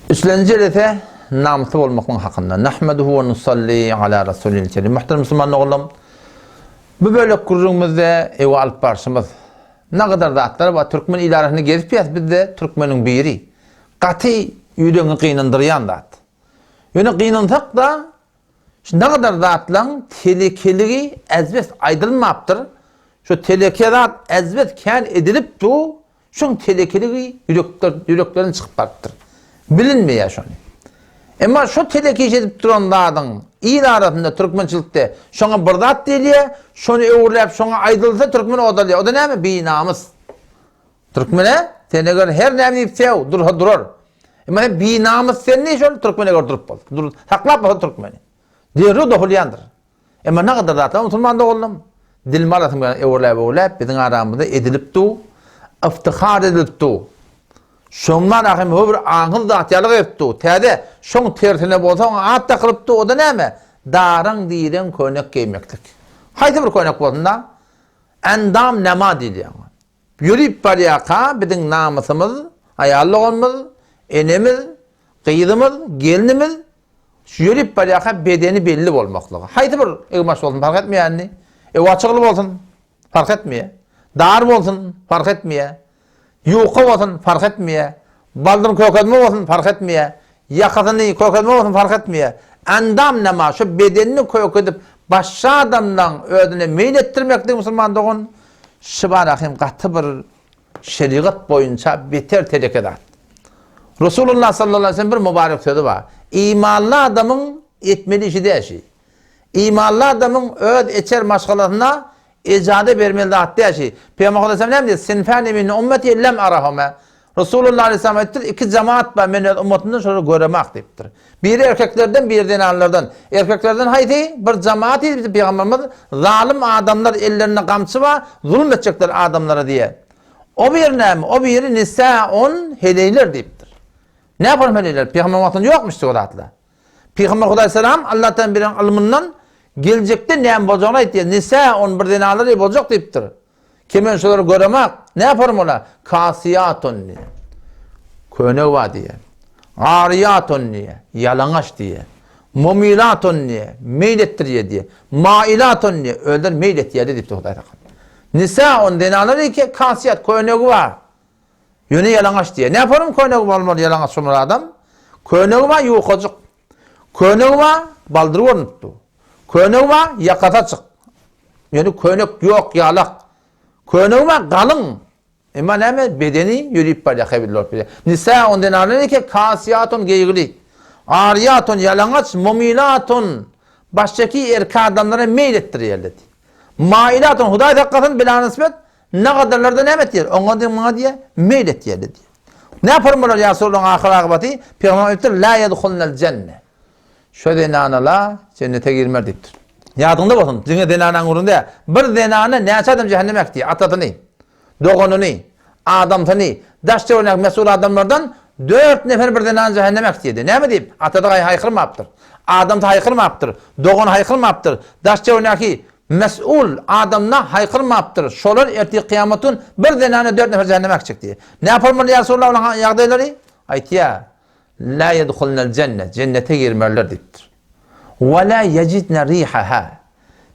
Üçlenji jelese namysly bolmaklygyň hakynda. Nahmeduhu we nusalli ala rasulil kerim. Muhterem musulman doganlarym, bu bölek gürrüňimizde ewe alyp barşymyz nagadar zatlar bar. Türkmen il arasynda gezip ýas bizde türkmeniň biri. Gaty ýüregiňi gynandyrýan zat. Ýöne gynansak-da şu nagadar zatlaň telekeligi äzbes aýdylmapdyr. Şu teleke zat äzbes kän edilip dur. Şoň telekeligi ýürekler, ýüreklerden çykyp barypdyr. Bilinmeýär şony. Emma şo teleke iş edip duran zadyň il arasynda türkmençilikde şoňa bir zat diýilýär, şony öwürläp şoňa aýdylsa türkmen odalýar. O-da näme? Binamys. Türkmene sen eger her näme diýip sew, dursa durar. Emma sen binamys sen diý şol türkmen eger durup bolsa. Dur, saklap bolsa türkmeni. Derrew dokulýandyr. Emma nagadar zatlar musulman doganlarym, dilimi alasym gelýär öwürläp-öwürläp biziň aramyzda edilip dur, yftihar edilip dur. Şondan ahim höwür aňsyz zat ýalyk edip dur. Täze şoň tersine bolsa oňa at dakylyp dur, o-da näme? Daraň diýlen köýnek geýmeklik. Haýsy bir köýnek bolsun-da, endam nama diýilýär oňa. Ýörüp barýarka biziň namysymyz, aýal doganymyz, enemiz, gyzymyz, gelnimiz şu ýörüp barýarka bedeni belli bolmaklygy. Haýsy bir egbaş bolsun parh etmeýär indi. Ew açykly bolsun parh etmeýär. Dar bolsun parh etmeýär. Ýuka bolsun parh etmeýär. Baldyr kökezme bolsun parh etmeýär. Ýakasyny kökezme bolsun parh etmeýär. Endam nama şu bedenini kökedip başga adamlaň özüne meýil etdirmeklik musulman dogan şybara hem gaty bir şerigat boýunça beter teleke zat. Resulullah sallallahu aleyhi ve sellem bir mübarek sözi bar. Imanly adamyň etmeli işi däl şi. Imanly adamyň öz eçer maşgalasyna ejaza bermeli zat däl şi. Pygamber sallallahu aleyhi ve sellem näme diýdi? Sinfani min ummeti lem arahuma. Resulullah aleyhisselam aýtdyr, iki jemaat bar, men öz ummatymdan şolary göremak diýipdir. Biri erkeklerden, biri zenanlardan. Erkeklerden haýsy? Bir jemaat diýipdir Pygamberimiz, zalym adamlar ellerinde gamçy bar, zulum etjekler adamlara diýe. O biri näme? O biri nisaun heleýler diýipdir. Näme heleýler? Pygamber wagtynda ýokmuşdy o zatlar. Pygamber Hudaý salam Allah taala beren ylmyndan geljekde näme boljagyny aýtýar. Nisaun bir zenanlar boljak diýipdir. Ki men şolary göremak, ne yaparym ola? Kasiyatun diýe. Köne bar diýe. Ariyatun diýe. Ýalaňaç diýe. Mumilatun diýe. Meýl etdirýär diýe. Mailatun diýe. Özleri meýl etýär diýipdir Hudaý tagala. Nisaun zenanlar ki kasiyat könegi bar. Ýöne ýalaňaç diýe. Ne yaparym könegi bolmaly ýalaňaç şomar adam? Könegi bar ýukajyk. Könegi bar baldyr görnüp dur. Könegi bar ýakasy açyk. Ýöne köýnek ýok ýalak. Köýnegi bar galyň. Emma näme bedeni ýörüp barýar hebirli bolup bilýär. Nisaun zenanlar eke kasiýatun geýgili. Ariýatun ýalaňaç, mumilatun başjaki erkek adamlara meýil etdirýärler. Mailatun Hudaý saklasyn bilanysbet nagadarlarda näme etýär? Oňa diýip muňa diýýär, meýil etýärler diýýär. Näme bolar ýa Resulullahyň ahyr agybaty? Pygamber aýtdyr, la ýedhulnal jenne. Şo zenana-la jennete girmer diýipdir. Ýadyňda bolsun, diňe zenanaň gürrüňi däl. Bir zenana näçe adam jähenneme äkitýär? Atasyny, doganyny, adamsyny, daş-töweregindäki mesul adamlardan dört nefer bir zenany jähenneme äkitýärdi. Näme diýip? Atasy haýkyrmapdyr, adamsy haýkyrmapdyr, dogany haýkyrmapdyr, daş-töweregindäki mesul adamlar haýkyrmapdyr. Şolar ertir kyýamat gün bir zenana dört nefer jähenneme äkitjek diýýär. Näme bolmaly ýa Resulallah olaryň ýagdaýlary? Aýtýar. La ýedhulnel jenne, jennete girmerler diýipdir. We la ýejidne rihaha,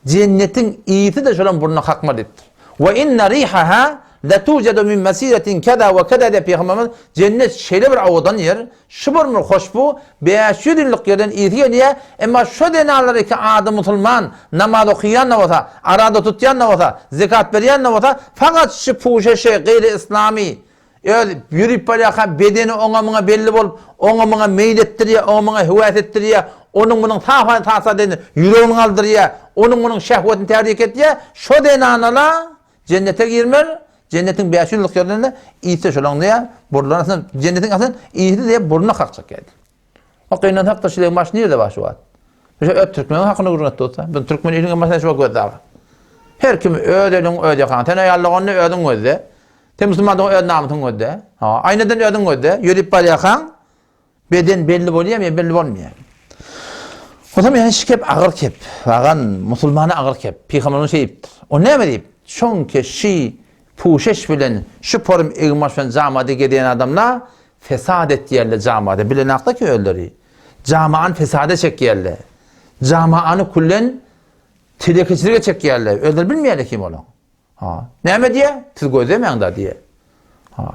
jennetiň ysy-da şolaryň burnuna kakmar diýipdir. We inne rihaha letujedu min mesiretin keza we keza diýip Pygamberimiz, jennet şeýle bir owadan ýer, şu bir bir hoşbu, 500 ýyllyk ýerden ysy gelýär, emma şo zenanlar iki ady musulman, namaz okaýan-da bolsa, arada tutýan-da bolsa, zekat berýän-de bolsa, fakat şu puşeşi, gaýry yslamy, Öz ýörüp barýarka bedeni oňa-muňa belli bolup, oňa-muňa meýil etdirýär, oňa-muňa höwes etdirýär, onuň-munuň sap-sap edende ýüregini galdyrýar, onuň-munuň şehwetini tärik etýär, şo zenanala jennete girmez, jennetiň 500 ýyllyk ýerinde ysy şolaň diýýär, burunlary aslynda jennetiň aslynda ysy diýýär, burnuna kakjak diýýär. O gynansak-da şilegiň başy nirede bar şu wagt? Biz öz türkmeniň hakyny gürrüň etdik bolsa, biz türkmen iliniň başyna şu wagt gözde agyr. Her kim öz eliň öz ýakaň. Sen aýallygyny özüň gözde. Sen musulmandygyňy öz namysyň gözde. Ha, aýnadan özüň gözde. Ýörüp barýarkaň beden belli bolýarmy ýa belli bolmaýar. Onsoň ýene şu kep agyr kep. Bagan musulmana agyr kep. Pygamberimiz şeýipdir. O näme diýip? Çünki şi puşeş bilen şu porum egin-baş bilen jamada gezýän adamlar. Fesat etýärler jamada, bilenakda ki özleri. Jamaany fesada çekýärler. Jamaany küllen telekeçilige çekýärler. Özleri bilmeýärler kim olaň. Ha. Näme diýýär? Siz gözlemäň da diýýär. Ha.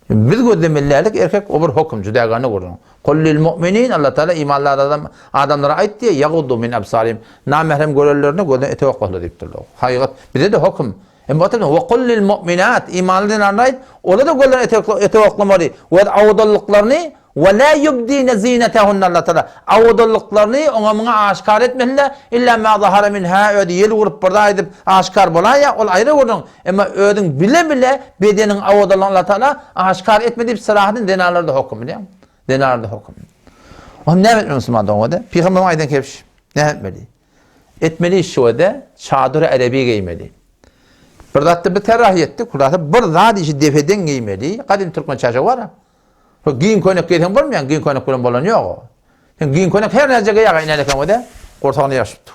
Biz gözlemeli däldik, erkek o bir höküm, juda gany gürrüň. Kul lil mu'minin, Allah Taala imanly adam adamlara aýt diýýär, yaguddu min absarim. Namährem görenlerinde gözüne etek oklasynlar diýipdirler. Haýygat bize-de höküm. Emma oturma, we kul lil mu'minat, imanly zenanlara aýt, olar-da gözlerine etek etek oklamaly. We owadanlyklaryny we la yubdine zinetehunna Allah Taala owadanlyklaryny oňa muňa aşgär etmesinler, illa ma zahara minha özi ýel urup bir zat edip aşgär bolaýýar, ol aýry gürrüň. Emma özüň bile-bile bedeniň owadanlygyny Allah Taala aşgär etme diýip syrahatyn zenanlarda höküm bilýäňmi? Zenanlarda höküm. Onda näme etmeli musulman dogan-da? Pygamberimiziň aýdan kebşi. Näme etmeli? Etmeli iş şu-da, çadyr erebi geýmeli. Bir zatda bir terrahy etdik, hulasa bir zat işi depeden geýmeli. Gadym türkmen çaşagy bar. Şu giň köýnek geýseň bolmaýar, giň köýnek bilen bolan ýok o. Sen giň köýnek her näce geýäge inen eken o-da, gursagyna ýapyşyp dur.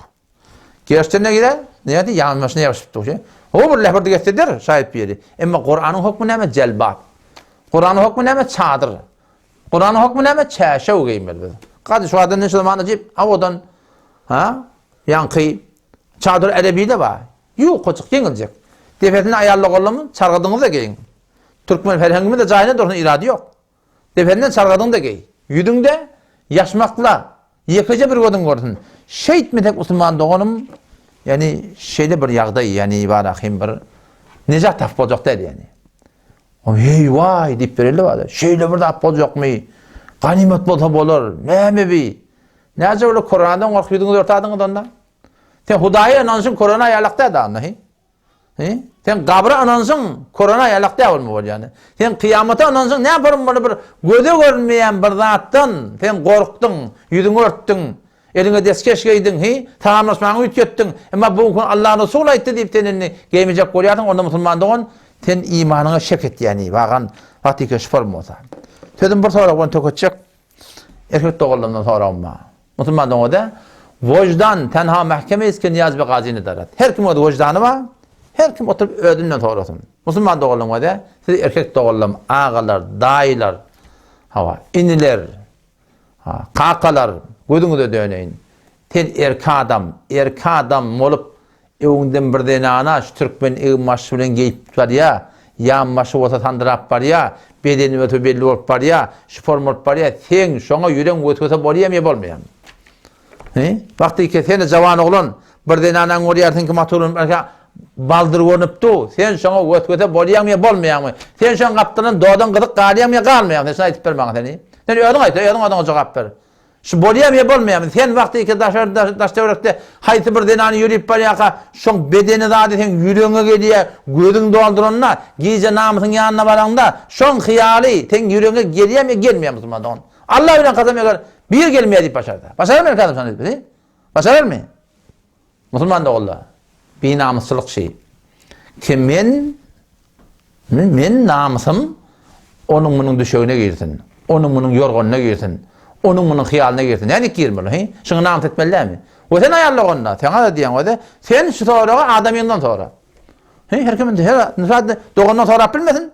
Gerçden girer, näde ýanbaşyna ýapyşyp dur. O bir läpirdi getse der, şaýyp ýeri. Emma Kuranyň hökmi näme? Jelbap. Kuranyň hökmi näme? Çadyr. Kuranyň hökmi näme? Çäşew geýmeli biz. Gady şu adam şu zamanda diýip, awadan ha? Ýaňky çadyr erebi-de bar. Ýukajyk, ýeňiljek. Depesinde aýal doganlarymyz çargadyňyzy-da geýiň. Türkmen ferhengimiz-de jaýyna dursun irady ýok. Depesinden çargadyňy-da geý. Ýüzüňde ýaşmakla, ýekeje bir gözüň görsün. Şeýtmesek musulman doganym, ýani şeýle bir ýagdaý, ýani bar ahym bir nejat tapyp boljak däl ýani. Heý waý diýip bereli bar. Şeýle bir zat boljakmy? Ganymat bolsa bolar. Näme bi? Näce bile Kur'andan gorkup ýüzüňizi örtädiňiz onda? Sen Hudaýa ynanşyň korona ýalak däl da hi? Hi? Sen gabra ynanşyň korona ýalak däl bolma bolýany. Sen kyýamata ynanşyň näme bolmaly bir göze görünmeýän bir zatdan sen gorkduň, ýüzüňi örtdüň. Eliňe deskeş geýdiň, hi? Salamlaşmagyňy üýtgetdiň. Emma bu gün Allah Resul aýtdy diýip sen indi geýmejek bolýarsyň, onda musulman dogan sen imanyňa şek etýäni, bagan wagtyky şufor bolsa. Sözüm bir sorag bilen töketjek. Erkek doganlarymdan soragym bar. Musulman dogada wojdan tenha mahkeme iske niýaz be gazy nedarat. Her kim öz wojdany bar. Her kim oturyp özünden sorasyn. Musulman doganlarym öde, siz erkek doganlarym, agalar, daýylar, hawa, iniler, ha, kakalar, gözüňize döneýin. Sen erkek adam, erkek adam bolup Öňden bir zenana şu türkmen egin-başy bilen geýip barýa, ýanbaşy bolsa sandyrap barýa, bedeni bolsa belli bolup barýa, şu forma bolup barýa, seň şoňa ýüregiň weswese bolýamy ýa bolmaýamy? He? Wagtyky sen jawan oglan, bir zenanaň görýärsiň ki maturyn barka baldyr görnüp dur, sen şoňa weswese bolýaňmy ýa bolmaýaňmy? Sen şoň gapdalyndan dodaň gyzyk galýaňmy ýa galmaýaňmy? Sen şuny aýdyp ber maňa seni. Sen özüň aýt, özüň özüňe jogap ber. Şu bolýamy ýa bolmaýamy? Sen wagty iki daşary daş töwerekde haýsy bir zenany ýörüp barýarka, şoň bedeni zady seň ýüregiňe gelýär, gözüň dolduranda, gije namysyň ýanyna baraňda, şoň hyýaly seň ýüregiňe gelýärmi ýa gelmeýärmi musulman dogan? Allah bilen kasam eger bir gelmeýär diýip başarsa. Başararmy erkek adam şony diýip? Başararmy? Musulman doganlar, binamysçylyk şi. Ki men men namysym onuň munuň düşegine girsin, onuň munuň ýorganyna girsin, onuň munuň hyýalyna girsin. Nädip girmeli, hi? Şuňa namys etmeli dälmi? We sen aýal doganda, saňa-da diýen özi, sen şu soragy adamyňdan sora. Hi, her kim her mysal dogandan sorap bilmesin.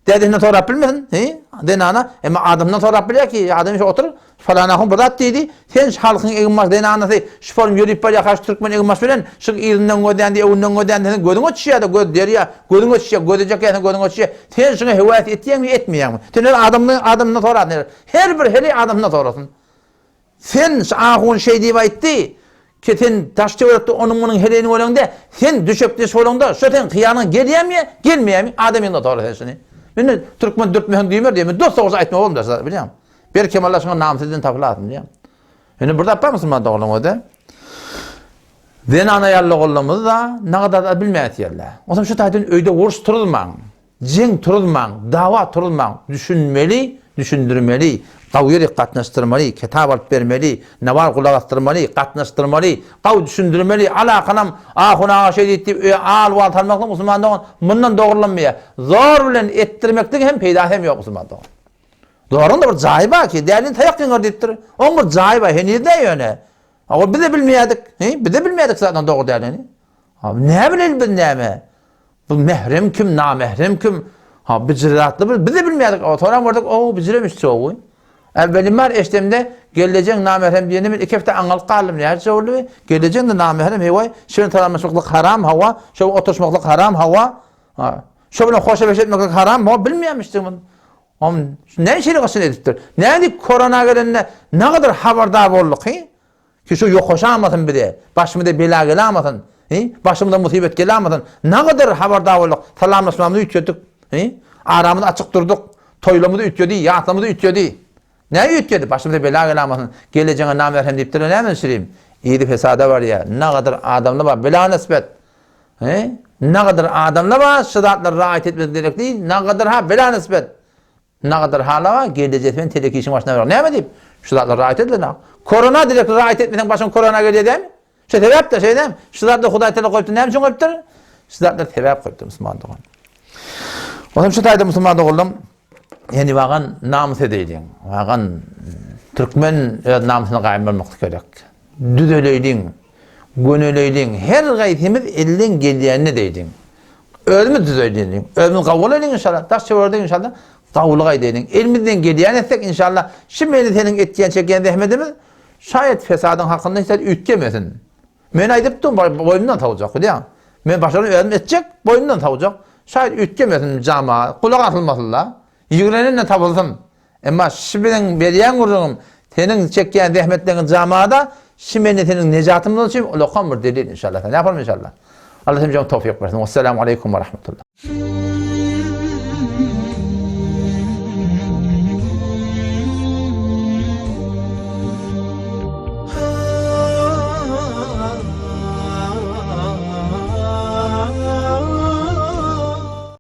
Dädesinden sorap bilmesin, hi, zenana, emma adamdan sorap bilýär ki, adam şu otur, falan ahun bir zat diýdi, sen şu halkyň eginbaş zenanasy, şu form ýörüp barýarka şu türkmen eginbaş bilen, şu yzyndan gözlän diýe, öňünden gözlän diýseň gözüňe düşýär-de, göz derýa, gözüňe düşýär, gözejek ýa sen gözüňe düşýär, sen şuňa höwes etýäňmi, etmeýäňmi? Sen öz adamyňdan, adamyndan sora, her bir heleý adamyndan sorasyn. Sen, şu ahun şeý diýip aýtdy, ki sen daş-töwerekde onuň-munuň heleýini göreňde, sen düşekdeş bolaňda, şo seň hyýalyňa gelýärmi ýa gelmeýärmi, adam ýygnada sora sen şuny. Indi türkmen dürtmeseň düýmer diýýär, men dos-dogrusy aýtmaly boldum daşa, bilýäňmi? Berkem Allah şuňa namys eden tapylasyn, bilýäňmi? Indi bir zat bar musulman doganlaryň özi. Zenan aýal doganlarymyz-da nagadar zat bilmeýär diýerler. Onsoň şu taýdan öýde uruş turuzmaň. Jeň turuzmaň, dawa turuzmaň, düşünmeli, düşündirmeli, gawy ýerik gatnaşdyrmaly, kitap alyp bermeli, nawar gulak asdyrmaly, gatnaşdyrmaly, gawy düşündirmeli, alakanam ahun aga şeý diýdi diýip öýe al-wal salmaklyk musulman dogan mundan dogrulanmaýar. Zor bilen etdirmekligiň hem peýdasy hem ýok musulman dogan. Zoruň-da bir jaýy bar ki, dälini taýak ýeňer diýipdir. Oň bir jaýy bar, heniz-de ýöne. Ol biz-de bilmeýärdik, he, biz-de bilmeýärdik zaten dogry dälini. Näme bileli biz näme? Bu mährem kim, namährem kim? Ha, bijir zatly bir, biz-de bilmeýärdik. Soran gördük, o bijiremiş çowy. Äwwelim bar eşdemde, gelnejeň namährem diýende men iki hepde aňalyp galdym. Näçe boldy? Gelnejeň-de namährem, heý-waý, şo bilen salamlaşmaklyk haram, hawa, şo bilen oturyşmaklyk haram, hawa. Ha, şo bilen hoşa-beş etmeklik haram, hawa, bilmeýärmişdik muny. Om, näçe gyşyn edipdir. Nädip korona gelende nagadar habardar bolduk, he? Ki şu ýokaşamasyn bize, başymyza bela gelamasyn, he? Başymyza musybet gelamasyn. Nagadar habardar bolduk, salamlaşmamyzy üýtgedik, he? Aramyzy açyk durduk, toýlamyzy üýtgedi, ýaslamyzy üýtgedi. Näme üýtgedi? Başymyza bela gelamasyn. Gelejeňe namerhem diýipdirler, näme şirim? Yzy fesada barýar. Nagadar adamlar bar, bela nisbet. He? Nagadar adamlar bar, şu zatlary raýat etmesi gerek değil. Nagadar ha bela nisbet. Nagadar hala bar, gelejesi bilen telek işiň başyna barar. Näme diýip? Şu zatlar raýat edilen. Korona direkt raýat etmeseň başyň korona gelýär dämi? Şu sebäp de şeýdem. Şu zatlar Hudaý Teala goýupdyr. Näme üçin goýupdyr? Şu zatlar sebäp goýupdyr musulman dogan. Onam şu taýda musulman doganlarym ýani wagan namys edeýliň. Wagan türkmen öz namysyna gaýym bolmak gerek. Düzeleýliň, göneleýliň, her gaýsymyz elden gelýänini edeýliň. Özümiz düzeýliň, özümiz gawul edeýliň inşallah, daş töwerekde inşallah gawulyk edeýliň. Elimizden gelýän etsek inşallah, şu meni seniň etýän çekýän zähmetimiz şaýat fesadyň hakynda hiç zat üýtgemesin. Men aýdypdym, boýnumdan sowjak, bilýäň. Men başarym özüm etjek, boýnumdan sowjak. Şaýat üýtgemesin jama, gulak asylmasyn-la. Ýigrenende tapylsyn. Emma şi biziň berýän gürrüňim, seniň çekýän zähmetleriňi jamada, şi meni seniň nejatymyz üçin ulakan bir delil inşallah. Näme yapalım inşallah. Allah hemmämize towfyk bersin. Wesselamu aleýkum we rahmetullah.